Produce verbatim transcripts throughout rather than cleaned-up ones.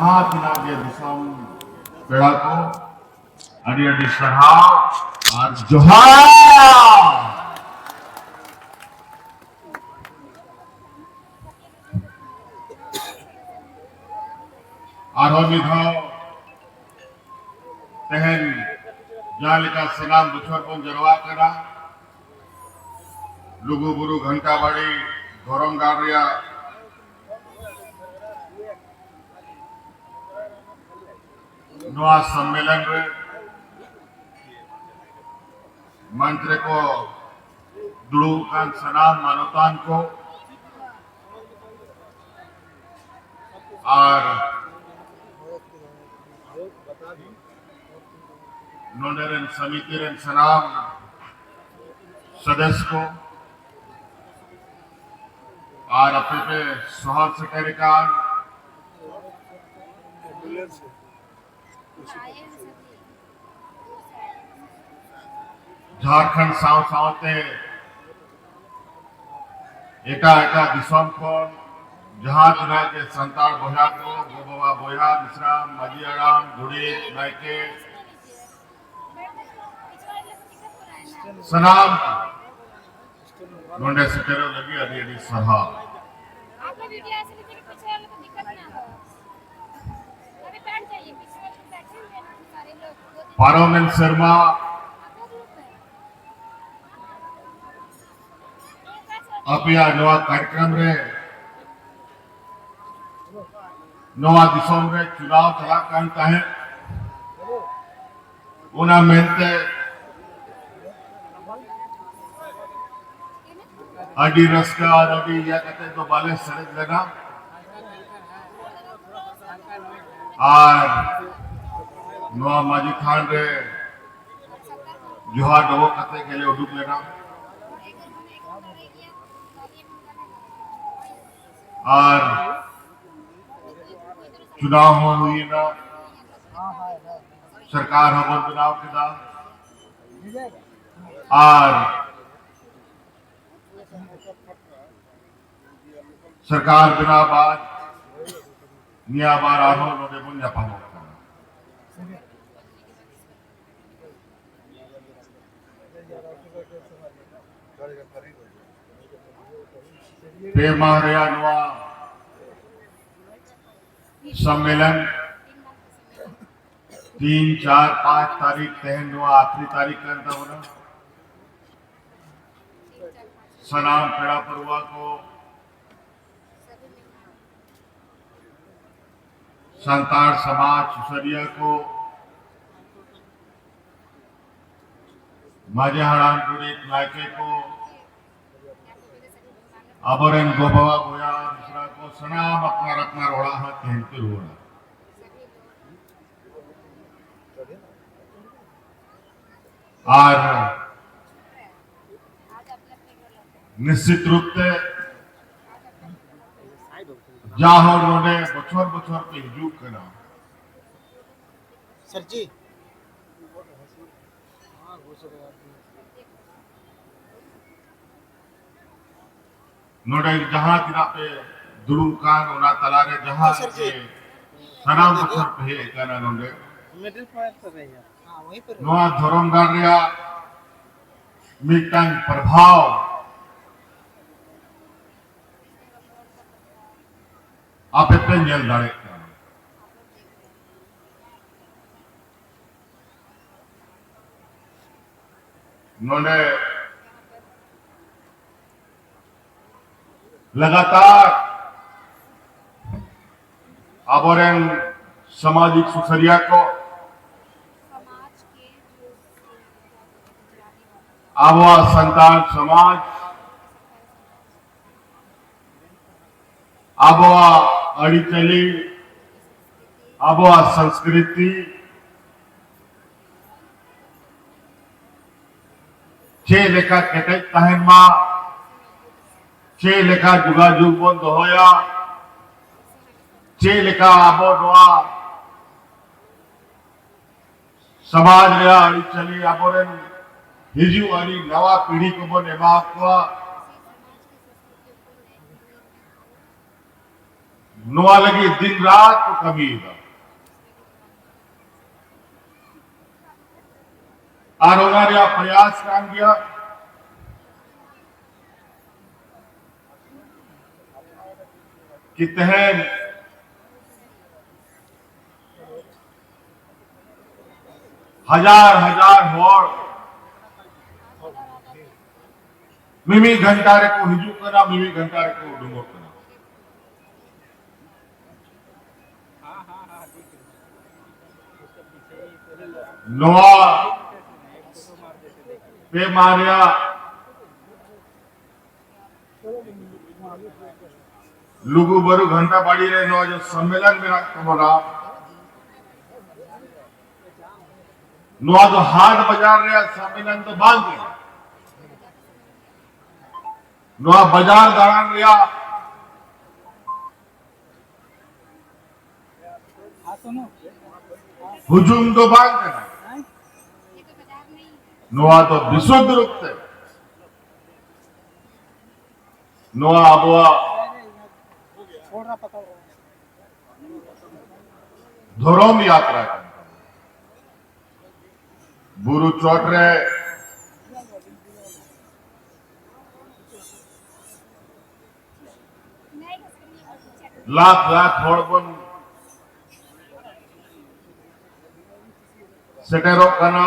ᱡᱟᱦᱟᱸ ᱛᱤᱱᱟᱹᱜ ᱜᱮ ᱫᱤᱥᱚᱢ ᱯᱮᱲᱟ ᱠᱚ, ᱟᱹᱰᱤ ᱟᱹᱰᱤ ᱥᱟᱨᱦᱟᱣ ᱟᱨ ᱡᱚᱦᱟᱨ᱾ ᱟᱨᱦᱚᱸ ᱢᱤᱫ ᱫᱷᱟᱣ ᱛᱮᱦᱮᱧ ᱡᱟᱦᱟᱸ ᱞᱮᱠᱟ ᱥᱟᱱᱟᱢ ᱵᱚᱪᱷᱚᱨ ᱵᱚᱱ ᱡᱟᱨᱣᱟᱜ ᱠᱟᱱᱟ, ᱞᱩᱜᱩ ᱵᱩᱨᱩ ᱜᱷᱟᱱᱴᱟ ᱵᱟᱲᱤ ᱫᱷᱚᱨᱚᱢ ᱜᱟᱲ ᱨᱮᱭᱟᱜ ᱱᱚᱣᱟ ᱥᱚᱢᱢᱮᱞᱚᱱ ᱨᱮ ᱢᱚᱧᱪ ᱨᱮᱠᱚ ᱫᱩᱲᱩᱵ ᱟᱠᱟᱱ ᱥᱟᱱᱟᱢ ᱢᱟᱱᱚᱛᱟᱱ ᱠᱚ ᱟᱨ ᱱᱚᱰᱮ ᱨᱮᱱ ᱥᱚᱢᱤᱛᱤ ᱨᱮᱱ ᱥᱟᱱᱟᱢ ᱥᱚᱫᱚᱥᱥᱚ ᱠᱚ ᱟᱨ ᱟᱯᱮ ᱯᱮ ᱥᱚᱦᱚᱨ ᱥᱮᱴᱮᱨ ᱟᱠᱟᱱ ᱡᱷᱟᱲᱠᱷᱚᱸᱰ ᱥᱟᱶ ᱥᱟᱶᱛᱮ ᱮᱴᱟᱜ ᱮᱴᱟᱜ ᱫᱤᱥᱚᱢ ᱠᱷᱚᱱ ᱡᱟᱦᱟᱸ ᱛᱤᱱᱟᱹᱜ ᱜᱮ ᱥᱟᱱᱛᱟᱲ ᱵᱚᱭᱦᱟ ᱠᱚ, ᱜᱚ ᱵᱟᱵᱟ, ᱵᱚᱭᱦᱟ, ᱢᱤᱥᱨᱟ, ᱢᱟᱹᱡᱷᱤ ᱦᱟᱲᱟᱢ, ᱜᱚᱰᱮᱛ, ᱱᱟᱭᱠᱮ, ᱥᱟᱱᱟᱢ ᱱᱚᱰᱮ ᱥᱮᱴᱮᱨᱚᱜ ᱞᱟᱹᱜᱤᱫ ᱟᱹᱰᱤ ᱟᱹᱰᱤ ᱥᱟᱨᱦᱟᱣ᱾ ᱯᱟᱨᱚᱢᱮᱱ ᱥᱮᱨᱢᱟ ᱟᱯᱮᱭᱟᱜ ᱱᱚᱣᱟ ᱠᱟᱨᱭᱚᱠᱨᱚᱢ ᱨᱮ ᱱᱚᱣᱟ ᱫᱤᱥᱚᱢ ᱨᱮ ᱪᱩᱱᱟᱣ ᱪᱟᱞᱟᱜ ᱠᱟᱱ ᱛᱟᱦᱮᱸᱫ, ᱚᱱᱟ ᱢᱮᱱᱛᱮ ᱟᱹᱰᱤ ᱨᱟᱹᱥᱠᱟᱹ ᱟᱨ ᱟᱹᱰᱤ ᱤᱭᱟᱹ ᱠᱟᱛᱮ ᱫᱚ ᱵᱟᱞᱮ ᱥᱮᱞᱮᱫ ᱞᱮᱱᱟ᱾ ᱟᱨ ᱱᱚᱣᱟ ᱢᱟᱹᱡᱷᱤ ᱛᱷᱟᱱ ᱨᱮ ᱡᱚᱦᱟᱨ ᱰᱚᱵᱚᱜ ᱠᱟᱛᱮ ᱜᱮᱞᱮ ᱩᱰᱩᱠ ᱞᱮᱱᱟ᱾ ᱟᱨ ᱪᱩᱱᱟᱣ ᱦᱚᱸ ᱦᱩᱭᱮᱱᱟ, ᱥᱚᱨᱠᱟᱨ ᱦᱚᱸᱵᱚᱱ ᱵᱮᱱᱟᱣ ᱠᱮᱫᱟ᱾ ᱟᱨ ᱥᱚᱨᱠᱟᱨ ᱵᱮᱱᱟᱣ ᱵᱟᱫ ᱱᱤᱭᱟᱹ ᱵᱟᱨ ᱟᱨᱦᱚᱸ ᱱᱚᱰᱮ ᱵᱚᱱ ᱧᱟᱯᱟᱢᱚᱜ ᱠᱟᱱᱟ᱾ ᱯᱮ ᱢᱟᱦᱟ ᱨᱮᱭᱟᱜ ᱱᱚᱣᱟ ᱥᱚᱢᱢᱮᱞᱚᱱ ᱛᱤᱱ, ᱪᱟᱨ, ᱯᱟᱸᱪ ᱛᱟᱹᱨᱤᱠᱷ, ᱛᱮᱦᱮᱧ ᱱᱚᱣᱟ ᱟᱠᱷᱨᱤ ᱛᱟᱹᱨᱤᱠᱷ ᱠᱟᱱ ᱛᱟᱵᱚᱱᱟ᱾ ᱥᱟᱱᱟᱢ ᱯᱮᱲᱟ ᱯᱟᱹᱨᱣᱟᱹ ᱠᱚ, ᱥᱟᱱᱛᱟᱲ ᱥᱚᱢᱟᱡᱽ ᱥᱩᱥᱟᱹᱨᱤᱭᱟᱹ ᱠᱚ, ᱢᱟᱹᱡᱷᱤ ᱦᱟᱲᱟᱢ, ᱜᱚᱰᱮᱛ, ᱱᱟᱭᱠᱮ ᱠᱚ, ᱟᱵᱚᱨᱮᱱ ᱜᱚ ᱵᱟᱵᱟ, ᱵᱚᱭᱦᱟ ᱢᱤᱥᱨᱟ ᱠᱚ, ᱥᱟᱱᱟᱢ ᱟᱯᱱᱟᱨ ᱟᱯᱱᱟᱨ ᱚᱲᱟᱜ ᱦᱟᱸᱜ ᱛᱮᱦᱮᱧ ᱯᱮ ᱨᱩᱣᱟᱹᱲᱟ᱾ ᱟᱨ ᱱᱤᱥᱪᱤᱛ ᱨᱩᱯ ᱛᱮ ᱡᱟᱦᱟᱸ ᱦᱚᱲ ᱱᱚᱰᱮ ᱵᱚᱪᱷᱚᱨ ᱵᱚᱪᱷᱚᱨ ᱯᱮ ᱦᱤᱡᱩᱜ ᱠᱟᱱᱟ, ᱥᱟᱨ ᱡᱤ᱾ ᱱᱚᱰᱮ ᱡᱟᱦᱟᱸ ᱛᱤᱱᱟᱹᱜ ᱯᱮ ᱫᱩᱲᱩᱵ ᱠᱟᱱ, ᱚᱱᱟ ᱛᱟᱞᱟᱨᱮ ᱡᱟᱦᱟᱸ ᱦᱮᱸ, ᱥᱟᱨ ᱡᱤ᱾ ᱯᱮ ᱥᱟᱱᱟᱢ ᱵᱚᱪᱷᱚᱨ ᱯᱮ ᱦᱮᱡ ᱟᱠᱟᱱᱟ ᱱᱚᱰᱮ, ᱢᱤᱰᱤᱞ ᱯᱚᱭᱮᱱᱴ ᱨᱮ ᱦᱮᱡ ᱟᱠᱟᱱᱟ᱾ ᱱᱚᱣᱟ ᱫᱷᱚᱨᱚᱢ ᱜᱟᱲ ᱨᱮᱭᱟᱜ ᱢᱤᱫᱴᱟᱝ ᱯᱨᱚᱵᱷᱟᱣ ᱟᱯᱮ ᱯᱮ ᱧᱮᱞ ᱫᱟᱲᱮᱭᱟᱜ ᱠᱟᱱᱟ᱾ ᱱᱚᱰᱮ ᱞᱟᱜᱟᱛᱟᱨ ᱟᱵᱚᱨᱮᱱ ᱥᱟᱢᱟᱡᱤᱠ ᱥᱩᱥᱟᱹᱨᱤᱭᱟᱹ ᱠᱚ, ᱟᱵᱚᱣᱟᱜ ᱥᱟᱱᱛᱟᱲ ᱥᱚᱢᱟᱡᱽ, ᱟᱵᱚᱣᱟᱜ ᱟᱹᱨᱤᱪᱟᱹᱞᱤ, ᱟᱵᱚᱣᱟᱜ ᱥᱚᱝᱥᱠᱨᱤᱛᱤ ᱪᱮᱫ ᱞᱮᱠᱟ ᱠᱮᱴᱮᱡ ᱛᱟᱦᱮᱱ ᱢᱟ, ᱪᱮᱫ ᱞᱮᱠᱟ ᱡᱳᱜᱟᱡᱳᱜᱽ ᱵᱚᱱ ᱫᱚᱦᱚᱭᱟ, ᱪᱮᱫ ᱞᱮᱠᱟ ᱟᱵᱚ ᱱᱚᱣᱟ ᱥᱚᱢᱟᱡᱽ ᱨᱮᱭᱟᱜ ᱟᱹᱨᱤᱪᱟᱹᱞᱤ ᱟᱵᱚᱨᱮᱱ ᱦᱤᱡᱩᱜ ᱟᱹᱨᱤ ᱱᱟᱣᱟ ᱯᱤᱲᱦᱤ ᱠᱚᱵᱚᱱ ᱮᱢᱟ ᱠᱚᱣᱟ᱾ ᱱᱚᱣᱟ ᱞᱟᱹᱜᱤᱫ ᱫᱤᱱ ᱨᱟᱛ ᱠᱚ ᱠᱟᱹᱢᱤᱭᱮᱫᱟ᱾ ᱟᱨ ᱚᱱᱟ ᱨᱮᱭᱟᱜ ᱯᱨᱚᱭᱟᱥ ᱠᱟᱱ ᱜᱮᱭᱟ ᱠᱤ ᱛᱮᱦᱮᱧ ᱦᱟᱡᱟᱨ ᱦᱟᱡᱟᱨ ᱦᱚᱲ ᱢᱤᱢᱤᱫ ᱜᱷᱚᱱᱴᱟ ᱨᱮᱠᱚ ᱦᱤᱡᱩᱜ ᱠᱟᱱᱟ, ᱢᱤᱢᱤᱫ ᱜᱷᱚᱱᱴᱟ ᱨᱮᱠᱚ ᱩᱰᱩᱝᱚᱜ ᱠᱟᱱᱟ᱾ ᱱᱚᱣᱟ ᱯᱮ ᱢᱟᱦᱟ ᱨᱮᱭᱟᱜ ᱞᱩᱜᱩ ᱵᱟᱹᱨᱩ ᱜᱷᱟᱱᱴᱟ ᱵᱟᱲᱤ ᱨᱮ ᱱᱚᱣᱟ ᱡᱮ ᱥᱚᱢᱢᱮᱞᱚᱱ ᱢᱮᱱᱟᱜ ᱛᱟᱵᱚᱱᱟ, ᱱᱚᱣᱟ ᱫᱚ ᱦᱟᱴ ᱵᱟᱡᱟᱨ ᱨᱮᱭᱟᱜ ᱥᱚᱢᱢᱮᱞᱚᱱ ᱫᱚ ᱵᱟᱝ ᱠᱟᱱᱟ᱾ ᱱᱚᱣᱟ ᱵᱟᱡᱟᱨ ᱫᱟᱬᱟᱱ ᱨᱮᱭᱟᱜ ᱦᱩᱡᱩᱢ ᱫᱚ ᱵᱟᱝ ᱠᱟᱱᱟ᱾ ᱱᱚᱣᱟ ᱫᱚ ᱵᱤᱥᱩᱫᱷ ᱨᱩᱯ ᱛᱮ ᱱᱚᱣᱟ ᱟᱵᱚᱣᱟᱜ ᱫᱷᱚᱨᱚᱢ ᱭᱟᱛᱨᱟ ᱠᱟᱱ ᱛᱟᱵᱚᱱᱟ᱾ ᱵᱩᱨᱩ ᱪᱚᱴ ᱨᱮ ᱞᱟᱠᱷ ᱞᱟᱠᱷ ᱦᱚᱲ ᱵᱚᱱ ᱥᱮᱴᱮᱨᱚᱜ ᱠᱟᱱᱟ,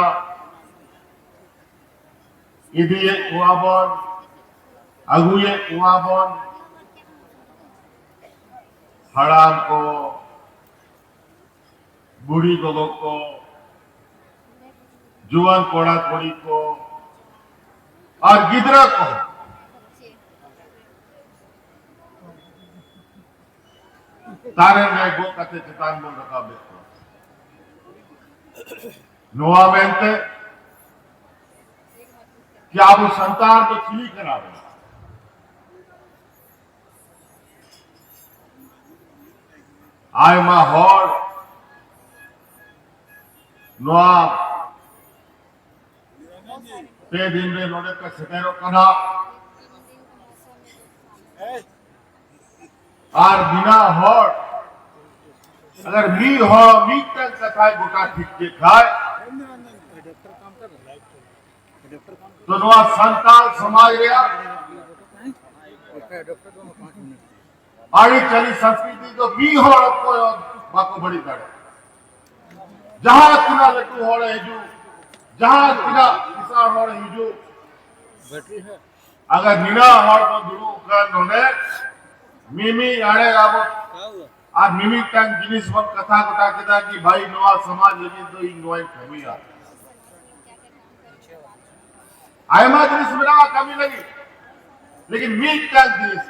ᱤᱫᱤᱭᱮᱫ ᱠᱚᱣᱟ ᱵᱚᱱ, ᱟᱹᱜᱩᱭᱮᱫ ᱠᱚᱣᱟ ᱵᱚᱱ, ᱦᱟᱲᱟᱢ ᱠᱚ, ᱵᱩᱲᱦᱤ ᱜᱚᱜᱚ ᱠᱚ, ᱡᱩᱣᱟᱹᱱ ᱠᱚᱲᱟ ᱠᱩᱲᱤ ᱠᱚ, ᱟᱨ ᱜᱤᱫᱽᱨᱟᱹ ᱠᱚ᱾ ᱛᱟᱨᱮᱱ ᱨᱮ ᱜᱚᱜ ᱠᱟᱛᱮ ᱪᱮᱛᱟᱱ ᱵᱚᱱ ᱨᱟᱠᱟᱵᱮᱫ ᱠᱚᱣᱟ᱾ ᱱᱚᱣᱟ ᱢᱮᱱᱛᱮ ᱠᱤ ᱟᱵᱚ ᱥᱟᱱᱛᱟᱲ ᱫᱚ ᱪᱤᱞᱤ ᱠᱟᱱᱟ ᱵᱚᱱ? ᱟᱭᱢᱟ ᱦᱚᱲ ᱱᱚᱣᱟ ᱯᱮ ᱫᱤᱱ ᱨᱮ ᱱᱚᱰᱮ ᱯᱮ ᱥᱮᱴᱮᱨᱚᱜ ᱠᱟᱱᱟ᱾ ᱟᱨ ᱵᱤᱱᱟ ᱦᱚᱲ, ᱟᱜᱟᱨ ᱢᱤᱫ ᱦᱚᱲ ᱢᱤᱫᱴᱟᱝ ᱠᱟᱛᱷᱟᱭ ᱜᱚᱴᱟ ᱴᱷᱤᱠ ᱠᱮᱫ ᱠᱷᱟᱡ, ᱛᱚ ᱱᱚᱣᱟ ᱥᱟᱱᱛᱟᱲ ᱥᱚᱢᱟᱡᱽ ᱨᱮᱭᱟᱜ ᱟᱹᱨᱤᱪᱟᱹᱞᱤ ᱥᱚᱝᱥᱠᱨᱤᱛᱤ ᱫᱚ ᱢᱤᱫ ᱦᱚᱲ ᱚᱠᱚᱭ ᱦᱚᱸ ᱵᱟᱠᱚ ᱵᱟᱹᱲᱤᱡ ᱫᱟᱲᱮᱭᱟᱜᱼᱟ᱾ ᱡᱟᱦᱟᱸ ᱛᱤᱱᱟᱹᱜ ᱞᱟᱹᱴᱩ ᱦᱚᱲᱮ ᱦᱤᱡᱩᱜ, ᱡᱟᱦᱟᱸ ᱛᱤᱱᱟᱹᱜ ᱠᱤᱥᱟᱹᱬ ᱦᱚᱲᱮ ᱦᱤᱡᱩᱜ, ᱟᱜᱟᱨ ᱱᱤᱱᱟᱹᱜ ᱦᱚᱲ ᱵᱚᱱ ᱫᱩᱲᱩᱵ ᱠᱟᱱ ᱱᱚᱰᱮ, ᱢᱤᱢᱤᱫ ᱟᱲᱮ ᱟᱵᱚ ᱟᱨ ᱢᱤᱢᱤᱫᱴᱟᱝ ᱡᱤᱱᱤᱥ ᱵᱚᱱ ᱠᱟᱛᱷᱟ ᱜᱚᱴᱟ ᱠᱮᱫᱟ ᱠᱤ ᱵᱷᱟᱭ, ᱱᱚᱣᱟ ᱥᱚᱢᱟᱡᱽ ᱞᱟᱹᱜᱤᱫ ᱫᱚ ᱤᱧ ᱱᱚᱣᱟᱧ ᱠᱟᱹᱢᱤᱭᱟ᱾ ᱟᱭᱢᱟ ᱡᱤᱱᱤᱥ ᱢᱮᱱᱟᱜᱼᱟ ᱠᱟᱹᱢᱤ ᱞᱟᱹᱜᱤᱫ, ᱞᱮᱠᱤᱱ ᱢᱤᱫᱴᱟᱝ ᱡᱤᱱᱤᱥ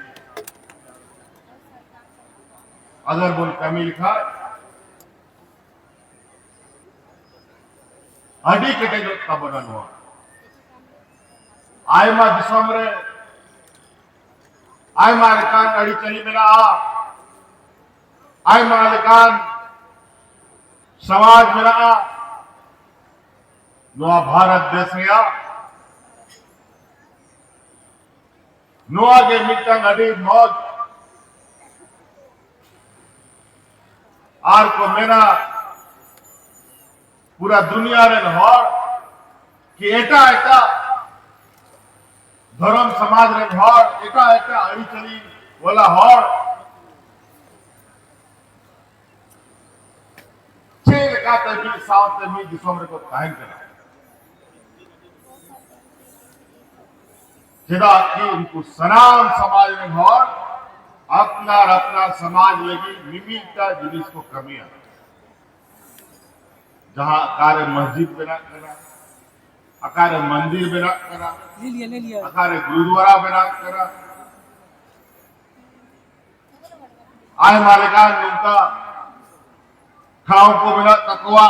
ᱟᱜᱟᱨ ᱵᱚᱱ ᱠᱟᱹᱢᱤ ᱞᱮᱠᱷᱟᱡ ᱟᱹᱰᱤ ᱠᱮᱴᱮᱡᱚᱜ ᱛᱟᱵᱚᱱᱟ ᱱᱚᱣᱟ᱾ ᱟᱭᱢᱟ ᱫᱤᱥᱚᱢ ᱨᱮ ᱟᱭᱢᱟ ᱞᱮᱠᱟᱱ ᱟᱹᱨᱤᱪᱟᱹᱞᱤ ᱢᱮᱱᱟᱜᱼᱟ, ᱟᱭᱢᱟ ᱞᱮᱠᱟᱱ ᱥᱚᱢᱟᱡᱽ ᱢᱮᱱᱟᱜᱼᱟ᱾ ᱱᱚᱣᱟ ᱵᱷᱟᱨᱚᱛ ᱫᱮᱥ ᱨᱮᱭᱟᱜ ᱱᱚᱣᱟ ᱜᱮ ᱢᱤᱫᱴᱟᱝ ᱟᱹᱰᱤ ᱢᱚᱡᱽ᱾ ᱟᱨ ᱠᱚ ᱢᱮᱱᱟ ᱯᱩᱨᱟ ᱫᱩᱱᱤᱭᱟ ᱨᱮᱱ ᱦᱚᱲ ᱠᱤ ᱮᱴᱟᱜ ᱮᱴᱟᱜ ᱫᱷᱚᱨᱚᱢ ᱥᱚᱢᱟᱡᱽ ᱨᱮᱱ ᱦᱚᱲ, ᱮᱴᱟᱜ ᱮᱴᱟᱜ ᱟᱹᱨᱤᱪᱟᱹᱞᱤ ᱣᱟᱞᱟ ᱦᱚᱲ ᱪᱮᱫ ᱞᱮᱠᱟᱛᱮ ᱢᱤᱫ ᱥᱟᱶᱛᱮ ᱢᱤᱫ ᱫᱤᱥᱚᱢ ᱨᱮᱠᱚ ᱛᱟᱦᱮᱱ ᱠᱟᱱᱟ? ᱪᱮᱫᱟᱜ ᱠᱤ ᱩᱱᱠᱩ ᱥᱟᱱᱟᱢ ᱥᱚᱢᱟᱡᱽ ᱨᱮᱱ ᱦᱚᱲ ᱟᱯᱱᱟᱨ ᱟᱯᱱᱟᱨ ᱥᱚᱢᱟᱡᱽ ᱞᱟᱹᱜᱤᱫ ᱢᱤᱢᱤᱫᱴᱟᱝ ᱡᱤᱱᱤᱥ ᱠᱚ ᱠᱟᱹᱢᱤᱭᱟ᱾ ᱡᱟᱦᱟᱸ ᱚᱠᱟᱨᱮ ᱢᱚᱥᱡᱤᱫ ᱵᱮᱱᱟᱜ ᱠᱟᱱᱟ, ᱚᱠᱟᱨᱮ ᱢᱚᱱᱫᱤᱨ ᱵᱮᱱᱟᱜ ᱠᱟᱱᱟ, ᱚᱠᱟᱨᱮ ᱜᱩᱨᱩᱫᱩᱣᱟᱨᱟ ᱵᱮᱱᱟᱜ ᱠᱟᱱᱟ, ᱟᱭᱢᱟ ᱞᱮᱠᱟᱱ ᱱᱚᱝᱠᱟ ᱴᱷᱟᱶ ᱠᱚ ᱢᱮᱱᱟᱜ ᱛᱟᱠᱚᱣᱟ,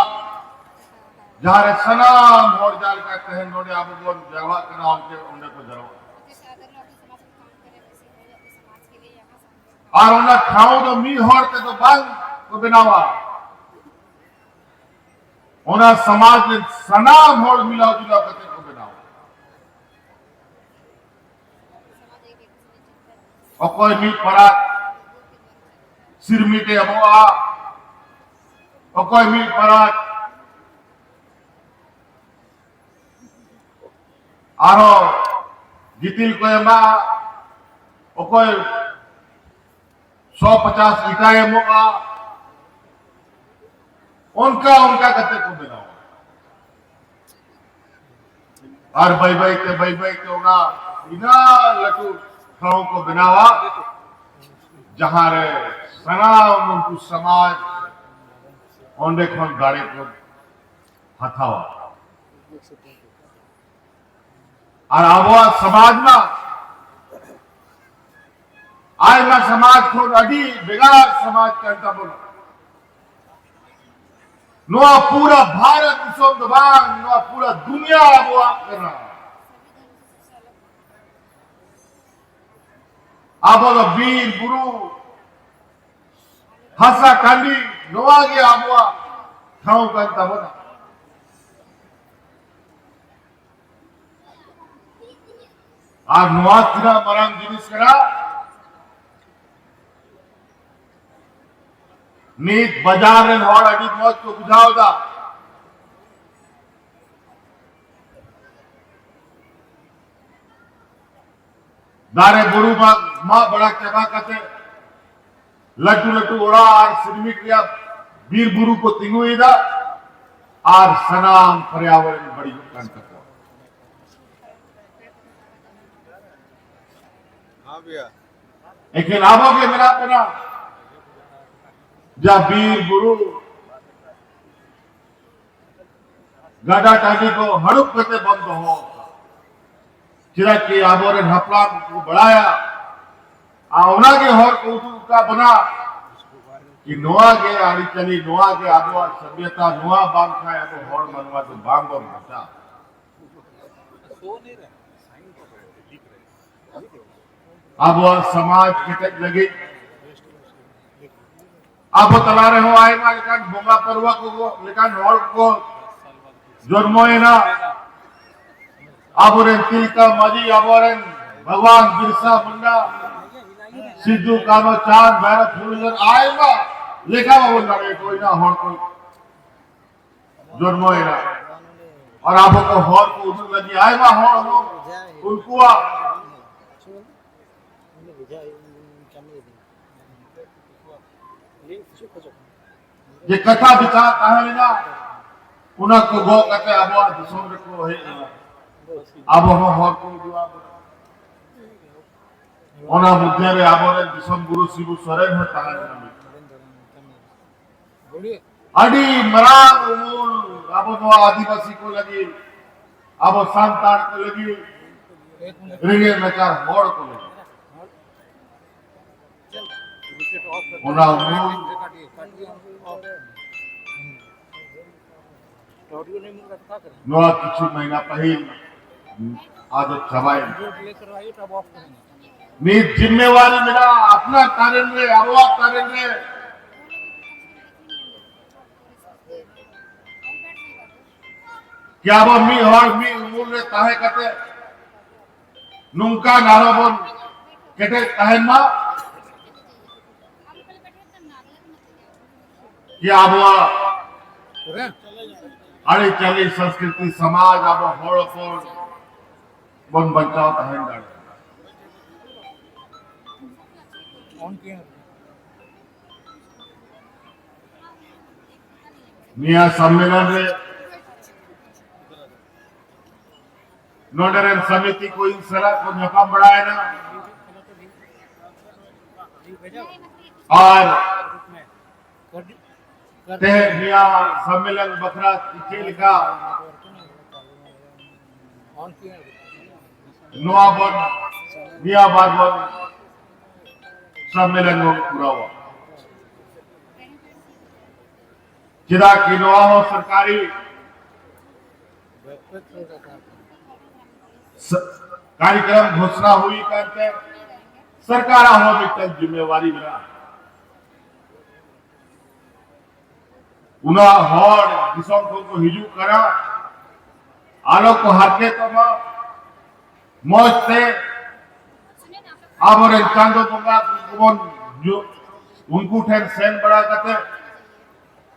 ᱡᱟᱦᱟᱸ ᱨᱮ ᱥᱟᱱᱟᱢ ᱦᱚᱲ ᱡᱟᱦᱟᱸ ᱞᱮᱠᱟ ᱛᱮᱦᱮᱧ ᱱᱚᱰᱮ ᱟᱵᱚ ᱵᱚᱱ ᱡᱟᱣᱨᱟᱜ ᱠᱟᱱᱟ, ᱚᱱᱛᱮ, ᱚᱸᱰᱮ ᱠᱚ ᱡᱟᱣᱨᱟᱜᱼᱟ᱾ ᱟᱨ ᱚᱱᱟ ᱴᱷᱟᱶ ᱫᱚ ᱢᱤᱫ ᱦᱚᱲ ᱛᱮᱫᱚ ᱵᱟᱝ ᱠᱚ ᱵᱮᱱᱟᱣᱟ, ᱚᱱᱟ ᱥᱚᱢᱟᱡᱽ ᱨᱮᱱ ᱥᱟᱱᱟᱢ ᱦᱚᱲ ᱢᱤᱞᱟᱣ ᱡᱩᱞᱟᱣ ᱠᱟᱛᱮ ᱠᱚ ᱵᱮᱱᱟᱣᱟ᱾ ᱚᱠᱚᱭ ᱢᱤᱫ ᱯᱟᱨᱟᱠ, ᱥᱤᱨᱢᱤᱴ ᱮ ᱮᱢᱚᱜᱼᱟ, ᱚᱠᱚᱭ ᱢᱤᱫ ᱯᱟᱨᱟᱠ ᱟᱨᱦᱚᱸ ᱜᱤᱛᱤᱞ ᱠᱚ ᱮᱢᱟ, ᱚᱠᱚᱭ ᱥᱚ ᱯᱚᱪᱟᱥ ᱤᱴᱟᱭ ᱮᱢᱚᱜᱼᱟ, ᱚᱱᱠᱟ ᱚᱱᱠᱟ ᱠᱟᱛᱮ ᱠᱚ ᱵᱮᱱᱟᱣᱟ᱾ ᱟᱨ ᱵᱟᱹᱭ ᱵᱟᱹᱭ ᱛᱮ, ᱵᱟᱹᱭ ᱵᱟᱹᱭ ᱛᱮ ᱚᱱᱟ ᱤᱱᱟᱹ ᱞᱟᱹᱴᱩ ᱴᱷᱟᱶ ᱠᱚ ᱵᱮᱱᱟᱣᱟ, ᱡᱟᱦᱟᱸ ᱨᱮ ᱥᱟᱱᱟᱢ ᱩᱱᱠᱩ ᱥᱚᱢᱟᱡᱽ ᱚᱸᱰᱮ ᱠᱷᱚᱱ ᱫᱟᱲᱮ ᱠᱚ ᱦᱟᱛᱟᱣᱟ᱾ ᱟᱨ ᱟᱵᱚᱣᱟᱜ ᱥᱚᱢᱟᱡᱽ ᱢᱟ ᱟᱭᱢᱟ ᱥᱚᱢᱟᱡᱽ ᱠᱷᱚᱱ ᱟᱹᱰᱤ ᱵᱷᱮᱜᱟᱨ ᱥᱚᱢᱟᱡᱽ ᱠᱟᱱ ᱛᱟᱵᱚᱱᱟ᱾ ᱱᱚᱣᱟ ᱯᱩᱨᱟᱹ ᱵᱷᱟᱨᱚᱛ ᱫᱤᱥᱚᱢ ᱫᱚ ᱵᱟᱝ, ᱱᱚᱣᱟ ᱯᱩᱨᱟᱹ ᱫᱩᱱᱤᱭᱟᱹ ᱟᱵᱚᱣᱟᱜ ᱠᱟᱱᱟ᱾ ᱟᱵᱚ ᱫᱚ ᱵᱤᱨ ᱵᱩᱨᱩ, ᱦᱟᱥᱟ ᱴᱟᱺᱰᱤ, ᱱᱚᱣᱟ ᱜᱮ ᱟᱵᱚᱣᱟᱜ ᱴᱷᱟᱶ ᱠᱟᱱ ᱛᱟᱵᱚᱱᱟ᱾ ᱟᱨ ᱱᱚᱣᱟ ᱛᱤᱱᱟᱹᱜ ᱢᱟᱨᱟᱝ ᱡᱤᱱᱤᱥ ᱠᱟᱱᱟ, ᱱᱤᱛ ᱵᱟᱡᱟᱨ ᱨᱮᱱ ᱦᱚᱲ ᱟᱹᱰᱤ ᱢᱚᱡᱽ ᱠᱚ ᱵᱩᱡᱷᱟᱹᱣ ᱮᱫᱟ᱾ ᱫᱟᱨᱮ ᱵᱩᱨᱩ ᱢᱟᱜ, ᱢᱟᱜ ᱵᱟᱲᱟ ᱪᱟᱵᱟ ᱠᱟᱛᱮ ᱞᱟᱹᱴᱩ ᱞᱟᱹᱴᱩ ᱚᱲᱟᱜ ᱟᱨ ᱥᱤᱨᱢᱤᱴ ᱨᱮᱭᱟᱜ ᱵᱤᱨ ᱵᱩᱨᱩ ᱠᱚ ᱛᱤᱸᱜᱩᱭᱮᱫᱟ ᱟᱨ ᱥᱟᱱᱟᱢ ᱯᱚᱨᱭᱟᱵᱚᱨᱚᱱ ᱵᱟᱹᱲᱤᱡᱚᱜ ᱠᱟᱱ ᱛᱟᱠᱚᱣᱟ᱾ ᱦᱮᱸ ᱵᱷᱟᱭᱟ᱾ ᱮᱠᱷᱮᱱ ᱟᱵᱚ ᱜᱮ ᱢᱮᱱᱟᱜ ᱵᱚᱱᱟ, ᱡᱟ ᱵᱤᱨ ᱵᱩᱨᱩ ᱜᱟᱰᱟ ᱴᱟᱺᱰᱤ ᱠᱚ ᱦᱟᱹᱲᱩᱵ ᱠᱟᱛᱮ ᱵᱚᱱ ᱫᱚᱦᱚ ᱟᱠᱟᱫ᱾ ᱪᱮᱫᱟᱜ ᱠᱤ ᱟᱵᱚᱨᱮᱱ ᱦᱟᱯᱲᱟᱢ ᱠᱚ ᱵᱟᱲᱟᱭᱟ, ᱟᱨ ᱚᱱᱟᱜᱮ ᱦᱚᱨ ᱠᱚ ᱩᱫᱩᱜ ᱟᱠᱟᱫ ᱵᱚᱱᱟ ᱠᱤ ᱱᱚᱣᱟ ᱜᱮ ᱟᱹᱨᱤᱪᱟᱹᱞᱤ, ᱱᱚᱣᱟ ᱜᱮ ᱟᱵᱚᱣᱟᱜ ᱥᱚᱵᱷᱭᱚᱛᱟ, ᱱᱚᱣᱟ ᱵᱟᱝᱠᱷᱟᱱ ᱟᱵᱚ ᱦᱚᱲ ᱢᱟᱱᱣᱟ ᱫᱚ ᱵᱟᱝ ᱵᱚᱱ ᱵᱟᱧᱪᱟᱜᱼᱟ᱾ ᱟᱵᱚᱣᱟᱜ ᱥᱚᱢᱟᱡᱽ ᱠᱮᱴᱮᱡ ᱞᱟᱹᱜᱤᱫ ᱟᱵᱚ ᱛᱟᱞᱟ ᱨᱮᱦᱚᱸ ᱟᱭᱢᱟ ᱞᱮᱠᱟᱱ ᱵᱚᱸᱜᱟ ᱯᱟᱨᱣᱟ ᱠᱚ ᱞᱮᱠᱟᱱ ᱦᱚᱲ ᱠᱚ ᱡᱚᱱᱢᱚᱭᱮᱱᱟ᱾ ᱟᱵᱚᱨᱮᱱ ᱛᱤᱞᱠᱟ ᱢᱟᱹᱡᱷᱤ, ᱟᱵᱚᱨᱮᱱ ᱵᱷᱟᱜᱽᱣᱟᱱ ᱵᱤᱨᱥᱟ ᱢᱩᱱᱰᱟ, ᱥᱤᱫᱩ, ᱠᱟᱹᱱᱦᱩ, ᱪᱟᱸᱫᱽ, ᱵᱷᱟᱭᱨᱚ, ᱯᱷᱩᱞ, ᱡᱷᱟᱱᱚ, ᱟᱭᱢᱟ ᱞᱮᱠᱟ ᱵᱟᱵᱚᱱ ᱫᱟᱲᱮᱭᱟᱠᱚ, ᱤᱱᱟᱹ ᱦᱚᱲ ᱠᱚ ᱡᱚᱱᱢᱚᱭᱮᱱᱟ᱾ ᱟᱨ ᱟᱵᱚ ᱠᱚ ᱦᱚᱲ ᱠᱚ ᱩᱫᱩᱜ ᱞᱟᱹᱜᱤᱫ ᱟᱭᱢᱟ ᱦᱚᱲ ᱦᱚᱸ ᱩᱱᱠᱩᱣᱟᱜ ᱡᱮ ᱠᱟᱛᱷᱟ ᱵᱤᱪᱟᱨ ᱛᱟᱦᱮᱸ ᱞᱮᱱᱟ, ᱚᱱᱟ ᱠᱚ ᱜᱚᱜ ᱠᱟᱛᱮ ᱟᱵᱚᱣᱟᱜ ᱫᱤᱥᱚᱢ ᱨᱮᱠᱚ ᱦᱮᱡ ᱮᱱᱟ᱾ ᱟᱵᱚ ᱦᱚᱸ ᱦᱚᱲ ᱠᱚ ᱩᱫᱩᱜ ᱟᱵᱚᱱᱟ᱾ ᱚᱱᱟ ᱢᱚᱫᱽᱫᱷᱮ ᱨᱮ ᱟᱵᱚᱨᱮᱱ ᱫᱤᱥᱚᱢ ᱜᱩᱨᱩ ᱥᱤᱵᱩ ᱥᱚᱨᱮᱱ ᱦᱚᱸ ᱛᱟᱦᱮᱸ ᱠᱟᱱᱟ᱾ ᱟᱹᱰᱤ ᱢᱟᱨᱟᱝ ᱩᱢᱩᱞ ᱟᱵᱚ ᱱᱚᱣᱟ ᱟᱹᱫᱤᱵᱟᱹᱥᱤ ᱠᱚ ᱞᱟᱹᱜᱤᱫ, ᱟᱵᱚ ᱥᱟᱱᱛᱟᱲ ᱠᱚ ᱞᱟᱹᱜᱤᱫ, ᱨᱮᱸᱜᱮᱡ ᱱᱟᱪᱟᱨ ᱦᱚᱲ ᱠᱚ ᱞᱟᱹᱜᱤᱫ᱾ ᱚᱱᱟ ᱩᱢᱩᱞ ᱱᱚᱣᱟ ᱠᱤᱪᱷᱩ ᱢᱟᱹᱦᱱᱟᱹ ᱯᱟᱹᱦᱤᱞ ᱟᱫᱚ ᱪᱟᱵᱟᱭᱮᱱᱟ᱾ ᱱᱤᱛ ᱡᱤᱢᱢᱮᱣᱟᱨᱤ ᱢᱮᱱᱟᱜᱼᱟ ᱟᱯᱱᱟᱨ ᱛᱟᱨᱮᱱ ᱨᱮ, ᱟᱵᱚᱣᱟᱜ ᱛᱟᱨᱮᱱ ᱨᱮ, ᱠᱤ ᱟᱵᱚ ᱢᱤᱫ ᱦᱚᱲ ᱢᱤᱫ ᱩᱢᱩᱞ ᱨᱮ ᱛᱟᱦᱮᱸ ᱠᱟᱛᱮ ᱱᱚᱝᱠᱟᱱ ᱟᱨᱚ ᱵᱚᱱ ᱠᱮᱴᱮᱡ ᱛᱟᱦᱮᱱ ᱢᱟ᱾ ᱡᱮ ᱟᱵᱚᱣᱟᱜ ᱟᱹᱨᱤᱪᱟᱹᱞᱤ, ᱥᱚᱝᱥᱠᱨᱤᱛᱤ, ᱥᱚᱢᱟᱡᱽ, ᱟᱵᱚ ᱦᱚᱲ ᱦᱚᱯᱚᱱ ᱵᱚᱱ ᱵᱟᱧᱪᱟᱣ ᱛᱟᱦᱮᱱ ᱫᱟᱲᱮᱭᱟᱜᱼᱟ᱾ ᱱᱤᱭᱟᱹ ᱥᱚᱢᱢᱮᱞᱚᱱ ᱨᱮ ᱱᱚᱰᱮ ᱨᱮᱱ ᱥᱚᱢᱤᱛᱤ ᱠᱚ ᱤᱧ ᱥᱟᱞᱟᱜ ᱠᱚ ᱧᱟᱯᱟᱢ ᱵᱟᱲᱟᱭᱮᱱᱟ᱾ ᱟᱨ ᱛᱮᱦᱮᱧ ᱱᱤᱭᱟᱹ ᱥᱚᱢᱢᱮᱞᱚᱱ ᱵᱟᱠᱷᱨᱟ ᱪᱮᱫ ᱞᱮᱠᱟ ᱱᱚᱣᱟ ᱵᱚᱱ, ᱱᱤᱭᱟᱹ ᱵᱟᱨ ᱵᱚᱱ ᱥᱚᱢᱢᱮᱞᱚᱱ ᱵᱚᱱ ᱠᱚᱨᱟᱣᱟ᱾ ᱪᱮᱫᱟᱜ ᱠᱤ ᱱᱚᱣᱟ ᱦᱚᱸ ᱥᱚᱨᱠᱟᱨᱤ ᱥ-, ᱠᱟᱨᱭᱚᱠᱨᱚᱢ ᱜᱷᱳᱥᱱᱟ ᱦᱩᱭ ᱠᱟᱱᱛᱮ ᱥᱚᱨᱠᱟᱨᱟᱜ ᱦᱚᱸ ᱢᱤᱫᱴᱟᱝ ᱡᱤᱢᱢᱮᱣᱟᱨᱤ ᱢᱮᱱᱟᱜᱼᱟ᱾ ᱩᱱᱟᱹᱜ ᱦᱚᱲ ᱫᱤᱥᱚᱢ ᱠᱷᱚᱱ ᱠᱚ ᱦᱤᱡᱩᱜ ᱠᱟᱱᱟ, ᱟᱞᱚ ᱠᱚ ᱦᱟᱨᱠᱮᱛᱚᱜ ᱢᱟ, ᱢᱚᱡᱽ ᱛᱮ ᱟᱵᱚᱨᱮᱱ ᱪᱟᱸᱫᱚ ᱵᱚᱸᱜᱟ ᱠᱚᱵᱚᱱ ᱧᱩ-, ᱩᱱᱠᱩ ᱴᱷᱮᱱ ᱥᱮᱱ ᱵᱟᱲᱟ ᱠᱟᱛᱮ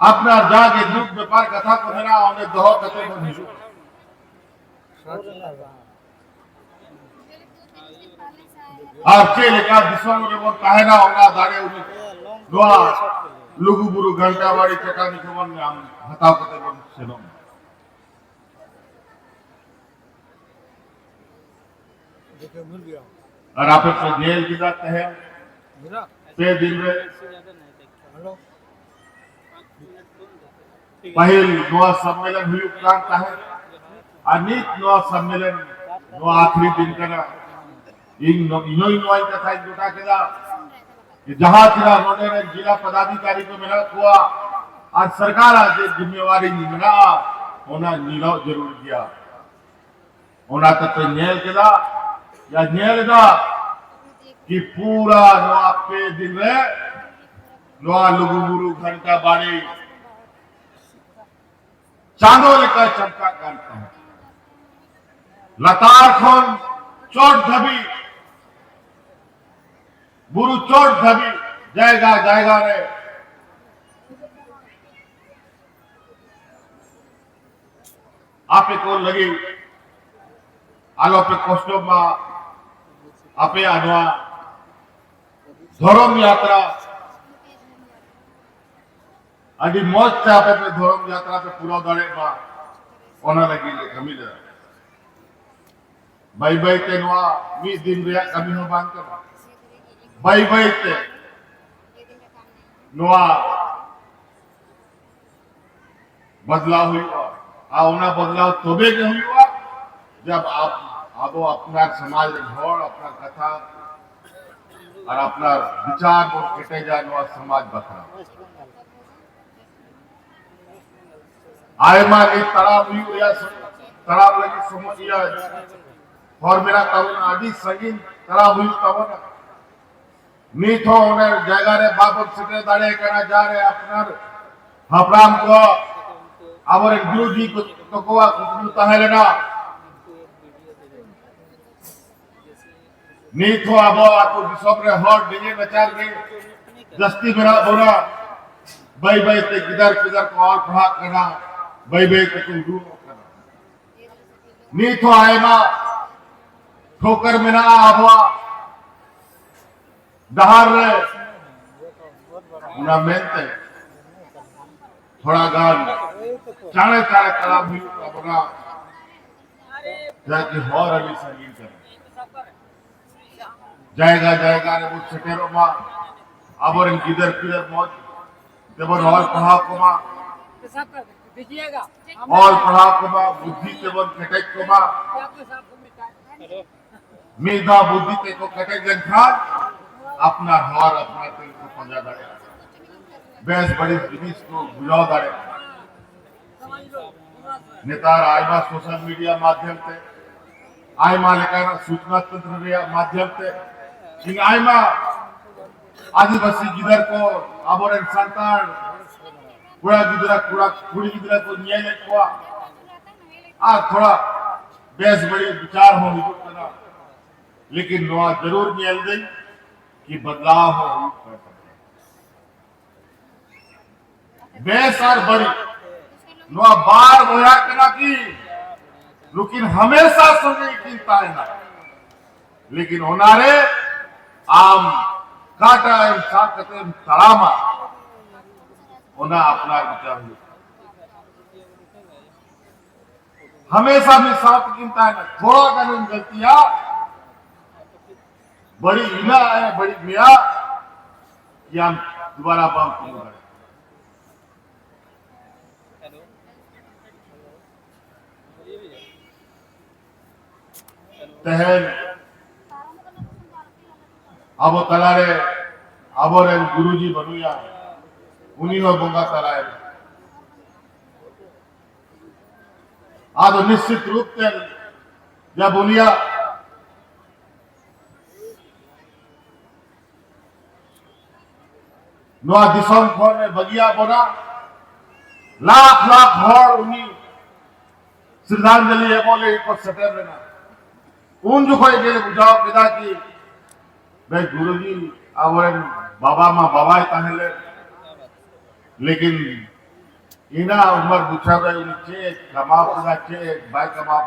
ᱟᱯᱱᱟᱨ ᱡᱟᱜᱮ ᱫᱩᱠ ᱵᱮᱯᱟᱨ ᱠᱟᱛᱷᱟ ᱠᱚ ᱢᱮᱱᱟᱜᱼᱟ, ᱚᱸᱰᱮ ᱫᱚᱦᱚ ᱠᱟᱛᱮ ᱵᱚᱱ ᱦᱤᱡᱩᱜᱼᱟ᱾ ᱟᱨ ᱪᱮᱫ ᱞᱮᱠᱟ ᱫᱤᱥᱚᱢ ᱨᱮᱵᱚᱱ ᱛᱟᱦᱮᱱᱟ, ᱚᱱᱟ ᱫᱟᱲᱮ ᱩᱱᱤ ᱱᱚᱣᱟ ᱞᱩᱜᱩ ᱵᱩᱨᱩ ᱜᱷᱟᱱᱴᱟ ᱵᱟᱲᱤ ᱪᱟᱹᱴᱟᱹᱱᱤ ᱠᱷᱚᱱ ᱧᱟᱢ ᱦᱟᱛᱟᱣ ᱠᱟᱛᱮ ᱵᱚᱱ ᱥᱮᱱᱚᱜ ᱢᱟ᱾ ᱟᱨ ᱟᱯᱮ ᱯᱮ ᱧᱮᱞ ᱠᱮᱫᱟ ᱛᱮᱦᱮᱧ ᱯᱮ ᱫᱤᱱ ᱨᱮ ᱯᱟᱹᱦᱤᱞ ᱱᱚᱣᱟ ᱥᱚᱢᱢᱮᱞᱚᱱ ᱦᱩᱭᱩᱜ ᱠᱟᱱ ᱛᱟᱦᱮᱸᱫ, ᱟᱨ ᱱᱤᱛ ᱱᱚᱣᱟ ᱥᱚᱢᱢᱮᱞᱚᱱ ᱱᱚᱣᱟ ᱟᱠᱷᱨᱤ ᱫᱤᱱ ᱠᱟᱱᱟ᱾ ᱤᱧ ᱱᱚ-, ᱤᱧ ᱦᱚᱸᱧ ᱱᱚᱣᱟᱧ ᱠᱟᱛᱷᱟᱧ ᱜᱚᱴᱟ ᱠᱮᱫᱟ ᱡᱮ ᱡᱟᱦᱟᱸ ᱛᱤᱱᱟᱹᱜ ᱱᱚᱰᱮ ᱨᱮᱱ ᱡᱮᱞᱟ ᱯᱚᱫᱟᱫᱷᱤᱠᱟᱨᱤ ᱠᱚ ᱢᱮᱱᱟᱜ ᱠᱚᱣᱟ ᱟᱨ ᱥᱚᱨᱠᱟᱨᱟᱜ ᱡᱮ ᱡᱤᱢᱢᱮᱣᱟᱨᱤ ᱢᱮᱱᱟᱜᱼᱟ, ᱚᱱᱟ ᱧᱮᱞᱚᱜ ᱡᱟᱹᱨᱩᱲ ᱜᱮᱭᱟ᱾ ᱚᱱᱟ ᱛᱮᱯᱮ ᱧᱮᱞ ᱠᱮᱫᱟ, ᱭᱟ ᱧᱮᱞ ᱮᱫᱟ ᱠᱤ ᱯᱩᱨᱟ ᱱᱚᱣᱟ ᱯᱮ ᱫᱤᱱ ᱨᱮ ᱱᱚᱣᱟ ᱞᱩᱜᱩᱵᱩᱨᱩ ᱜᱷᱟᱱᱴᱟ ᱵᱟᱲᱤ ᱪᱟᱸᱫᱚ ᱞᱮᱠᱟ ᱪᱟᱢᱠᱟᱜ ᱠᱟᱱ ᱛᱟᱦᱮᱸᱫ᱾ ᱞᱟᱛᱟᱨ ᱠᱷᱚᱱ ᱪᱚᱴ ᱫᱷᱟᱹᱵᱤᱡ, ᱵᱩᱨᱩ ᱪᱚᱴ ᱫᱷᱟᱹᱵᱤᱡ ᱡᱟᱭᱜᱟ ᱡᱟᱭᱜᱟ ᱨᱮ ᱟᱯᱮ ᱠᱚ ᱞᱟᱹᱜᱤᱫ ᱟᱞᱚ ᱯᱮ ᱠᱚᱥᱴᱚᱜ ᱢᱟ᱾ ᱟᱯᱮᱭᱟᱜ ᱱᱚᱣᱟ ᱫᱷᱚᱨᱚᱢ ᱭᱟᱛᱨᱟ ᱟᱹᱰᱤ ᱢᱚᱡᱽ ᱛᱮ ᱟᱯᱮ ᱯᱮ ᱫᱷᱚᱨᱚᱢ ᱭᱟᱛᱨᱟ ᱯᱮ ᱯᱩᱨᱟᱹᱣ ᱫᱟᱲᱮᱭᱟᱜ ᱢᱟ, ᱚᱱᱟ ᱞᱟᱹᱜᱤᱫ ᱞᱮ ᱠᱟᱹᱢᱤ ᱞᱮᱫᱟ᱾ ᱵᱟᱹᱭ ᱵᱟᱹᱭ ᱛᱮ ᱱᱚᱣᱟ ᱢᱤᱫ ᱫᱤᱱ ᱨᱮᱭᱟᱜ ᱠᱟᱹᱢᱤ ᱦᱚᱸ ᱵᱟᱝ ᱠᱟᱱᱟ᱾ ᱵᱟᱹᱭ ᱵᱟᱹᱭ ᱛᱮ ᱱᱚᱣᱟ ᱵᱚᱫᱞᱟᱣ ᱦᱩᱭᱩᱜᱼᱟ᱾ ᱟᱨ ᱚᱱᱟ ᱵᱚᱫᱞᱟᱣ ᱛᱚᱵᱮ ᱜᱮ ᱦᱩᱭᱩᱜᱼᱟ, ᱡᱟᱵ ᱟᱵ-, ᱟᱵᱚ ᱟᱯᱱᱟᱨ ᱥᱚᱢᱟᱡᱽ ᱨᱮᱱ ᱦᱚᱲ ᱟᱯᱱᱟᱨ ᱠᱟᱛᱷᱟ ᱟᱨ ᱟᱯᱱᱟᱨ ᱵᱤᱪᱟᱨ ᱵᱚᱱ ᱠᱮᱴᱮᱡᱟ ᱱᱚᱣᱟ ᱥᱚᱢᱟᱡᱽ ᱵᱟᱠᱷᱨᱟ᱾ ᱟᱭᱢᱟ ᱜᱮ ᱛᱟᱲᱟᱢ ᱦᱩᱭᱩᱜ ᱨᱮᱭᱟᱜ, ᱛᱟᱲᱟᱢ ᱞᱟᱹᱜᱤᱫ ᱥᱚᱢᱚᱭ ᱤᱭᱟᱹ ᱦᱚᱨ ᱢᱮᱱᱟᱜ ᱛᱟᱵᱚᱱᱟ, ᱟᱹᱰᱤ ᱥᱟᱺᱜᱤᱧ ᱛᱟᱲᱟᱢ ᱦᱩᱭᱩᱜ ᱛᱟᱵᱚᱱᱟ᱾ ᱱᱤᱛ ᱦᱚᱸ ᱚᱱᱮ ᱡᱟᱭᱜᱟ ᱨᱮ ᱵᱟᱵᱚᱱ ᱥᱮᱴᱮᱨ ᱫᱟᱲᱮ ᱠᱟᱱᱟ, ᱡᱟᱦᱟᱸ ᱨᱮ ᱟᱯᱱᱟᱨ ᱦᱟᱯᱲᱟᱢ ᱠᱚ, ᱟᱵᱚᱨᱮᱱ ᱜᱩᱨᱩᱡᱤ ᱠᱚ, ᱛᱟᱠᱚᱣᱟᱜ ᱠᱩᱠᱢᱩ ᱛᱟᱦᱮᱸ ᱞᱮᱱᱟ᱾ ᱱᱤᱛ ᱦᱚᱸ ᱟᱵᱚ ᱟᱹᱛᱩ ᱫᱤᱥᱚᱢ ᱨᱮ ᱦᱚᱲ ᱰᱤᱧᱜᱤ ᱱᱟᱪᱟᱨ ᱜᱮ ᱡᱟᱹᱥᱛᱤ ᱢᱮᱱᱟᱜ ᱵᱚᱱᱟ᱾ ᱵᱟᱹᱭ ᱵᱟᱹᱭ ᱛᱮ ᱜᱤᱫᱟᱹᱨ ᱯᱤᱫᱟᱹᱨ ᱠᱚ ᱚᱞ ᱯᱟᱲᱦᱟᱜ ᱠᱟᱱᱟ, ᱵᱟᱹᱭ ᱵᱟᱹᱭ ᱛᱮᱠᱚ ᱩᱰᱩᱠᱚᱜ ᱠᱟᱱᱟ᱾ ᱱᱤᱛ ᱦᱚᱸ ᱟᱭᱢᱟ ᱴᱷᱟᱹᱣᱠᱟᱹ ᱢᱮᱱᱟᱜᱼᱟ ᱟᱵᱚᱣᱟᱜ ᱰᱟᱦᱟᱨ ᱨᱮ᱾ ᱚᱱᱟ ᱢᱮᱱᱛᱮ ᱛᱷᱚᱲᱟ ᱜᱟᱱ ᱪᱟᱬᱮ ᱪᱟᱬᱮ ᱛᱟᱲᱟᱢ ᱦᱩᱭᱩᱜ ᱛᱟᱵᱚᱱᱟ, ᱪᱮᱫᱟᱜ ᱠᱤ ᱦᱚᱨ ᱟᱹᱰᱤ ᱥᱟᱺᱜᱤᱧ ᱠᱟᱱᱟ᱾ ᱡᱟᱭᱜᱟ ᱡᱟᱭᱜᱟ ᱨᱮᱵᱚᱱ ᱥᱮᱴᱮᱨᱚᱜ ᱢᱟ, ᱟᱵᱚᱨᱮᱱ ᱜᱤᱫᱟᱹᱨ ᱯᱤᱫᱟᱹᱨ ᱢᱚᱡᱽ ᱛᱮᱵᱚᱱ ᱚᱞ ᱯᱟᱲᱦᱟᱣ ᱠᱚᱢᱟ, ᱚᱞ ᱯᱟᱲᱦᱟᱣ ᱠᱚᱢᱟ, ᱵᱩᱫᱽᱫᱷᱤ ᱛᱮᱵᱚᱱ ᱠᱮᱴᱮᱡ ᱠᱚᱢᱟ᱾ ᱢᱤᱫ ᱫᱷᱟᱣ ᱵᱩᱫᱽᱫᱷᱤ ᱛᱮᱠᱚ ᱠᱮᱴᱮᱡ ᱞᱮᱱᱠᱷᱟᱱ ᱟᱯᱱᱟᱨ ᱦᱚᱨ ᱟᱯᱱᱟᱨ ᱛᱮᱜᱮ ᱠᱚ ᱯᱟᱸᱡᱟ ᱫᱟᱲᱮᱭᱟᱜᱼᱟ᱾ ᱵᱮᱥ ᱵᱟᱹᱲᱤᱡ ᱡᱤᱱᱤᱥ ᱠᱚ ᱵᱩᱡᱷᱟᱹᱣ ᱫᱟᱲᱮᱭᱟᱜᱼᱟ᱾ ᱱᱮᱛᱟᱨ ᱟᱭᱢᱟ ᱥᱳᱥᱟᱞ ᱢᱤᱰᱤᱭᱟ ᱢᱟᱫᱷᱭᱚᱢ ᱛᱮ, ᱟᱭᱢᱟ ᱞᱮᱠᱟᱱᱟᱜ ᱥᱩᱪᱱᱟ ᱛᱚᱱᱛᱨᱚ ᱨᱮᱭᱟᱜ ᱢᱟᱫᱷᱭᱚᱢ ᱛᱮ ᱤᱧ ᱟᱭᱢᱟ ᱟᱹᱫᱤᱵᱟᱹᱥᱤ ᱜᱤᱫᱟᱹᱨ ᱠᱚ, ᱟᱵᱚᱨᱮᱱ ᱥᱟᱱᱛᱟᱲ ᱠᱚᱲᱟ ᱜᱤᱫᱽᱨᱟᱹ, ᱠᱚᱲᱟ ᱠᱩᱲᱤ ᱜᱤᱫᱽᱨᱟᱹ ᱠᱚ ᱧᱮᱞᱮᱫ ᱠᱚᱣᱟ᱾ ᱟᱨ ᱛᱷᱚᱲᱟ ᱵᱮᱥ ᱵᱟᱹᱲᱤᱡ ᱵᱤᱪᱟᱨ ᱦᱚᱸ ᱦᱤᱡᱩᱜ ᱠᱟᱱᱟ, ᱞᱮᱠᱤᱱ ᱱᱚᱣᱟ ᱡᱟᱹᱨᱩᱲ ᱧᱮᱞ ᱫᱟᱹᱧ ᱠᱤ ᱵᱟᱫᱞᱟᱣ ᱦᱚᱸ ᱦᱩᱭᱩᱜ ᱠᱟᱱ ᱛᱟᱵᱚᱱᱟ᱾ ᱵᱮᱥ ᱟᱨ ᱵᱟᱹᱲᱤᱡ ᱱᱚᱣᱟ ᱵᱟᱨ ᱵᱚᱭᱦᱟ ᱠᱟᱱᱟ ᱠᱤ, ᱱᱩᱠᱤᱱ ᱦᱟᱢᱮᱥᱟ ᱥᱚᱸᱜᱮ ᱠᱤᱱ ᱛᱟᱦᱮᱱᱟ, ᱞᱮᱠᱤᱱ ᱚᱱᱟᱨᱮ ᱟᱢ ᱚᱠᱟᱴᱟᱜ ᱮᱢ ᱥᱟᱵ ᱠᱟᱛᱮ ᱮᱢ ᱛᱟᱲᱟᱢᱟ, ᱚᱱᱟ ᱟᱯᱱᱟᱨ ᱵᱤᱪᱟᱨ ᱦᱩᱭᱩᱜ᱾ ᱦᱟᱢᱮᱥᱟ ᱢᱤᱫ ᱥᱟᱶ ᱛᱮᱠᱤᱱ ᱛᱟᱦᱮᱱᱟ᱾ ᱛᱷᱚᱲᱟ ᱜᱟᱱᱮᱢ ᱜᱟᱹᱞᱛᱤᱭᱟ, ᱵᱟᱹᱲᱤᱡ ᱢᱮᱱᱟᱜᱼᱟ, ᱵᱟᱹᱲᱤᱡ ᱢᱮᱭᱟ, ᱠᱤ ᱟᱢ ᱫᱩᱵᱟᱨᱟ ᱵᱟᱢ ᱛᱤᱸᱜᱩ ᱫᱟᱲᱮᱭᱟᱜᱼᱟ᱾ ᱛᱮᱦᱮᱧ ᱟᱵᱚ ᱛᱟᱞᱟᱨᱮ ᱟᱵᱚᱨᱮᱱ ᱜᱩᱨᱩᱡᱤ ᱵᱟᱹᱱᱩᱭᱟ, ᱩᱱᱤ ᱦᱚᱸ ᱵᱚᱸᱜᱟ ᱛᱟᱞᱟᱭᱮᱱᱟ᱾ ᱟᱫᱚ ᱱᱤᱥᱪᱤᱛ ᱨᱩᱯ ᱛᱮ ᱡᱟᱵ ᱩᱱᱤᱭᱟᱜ ᱱᱚᱣᱟ ᱫᱤᱥᱚᱢ ᱠᱷᱚᱱ ᱮ ᱵᱟᱹᱜᱤᱭᱟᱜ ᱵᱚᱱᱟ, ᱞᱟᱠᱷ ᱞᱟᱠᱷ ᱦᱚᱲ ᱩᱱᱤ ᱥᱨᱟᱫᱷᱟᱧᱡᱚᱞᱤ ᱮᱢᱚᱜ ᱞᱟᱹᱜᱤᱫ ᱠᱚ ᱥᱮᱴᱮᱨ ᱞᱮᱱᱟ᱾ ᱩᱱ ᱡᱚᱠᱷᱚᱡ ᱜᱮᱞᱮ ᱵᱩᱡᱷᱟᱹᱣ ᱠᱮᱫᱟ ᱠᱤ ᱵᱮ ᱜᱩᱨᱩ ᱡᱤ ᱟᱵᱚᱨᱮᱱ ᱵᱟᱵᱟ ᱢᱟ ᱵᱟᱵᱟᱭ ᱛᱟᱦᱮᱸ ᱞᱮᱱ, ᱞᱮᱠᱤᱱ ᱤᱱᱟ ᱩᱢᱟᱹᱨ ᱵᱩᱡᱷᱟᱹᱣ ᱨᱮ ᱩᱱᱤ ᱪᱮᱫ ᱮ ᱠᱟᱢᱟᱣ ᱠᱮᱫᱟ, ᱪᱮᱫ ᱮ ᱵᱟᱭ ᱠᱟᱢᱟᱣ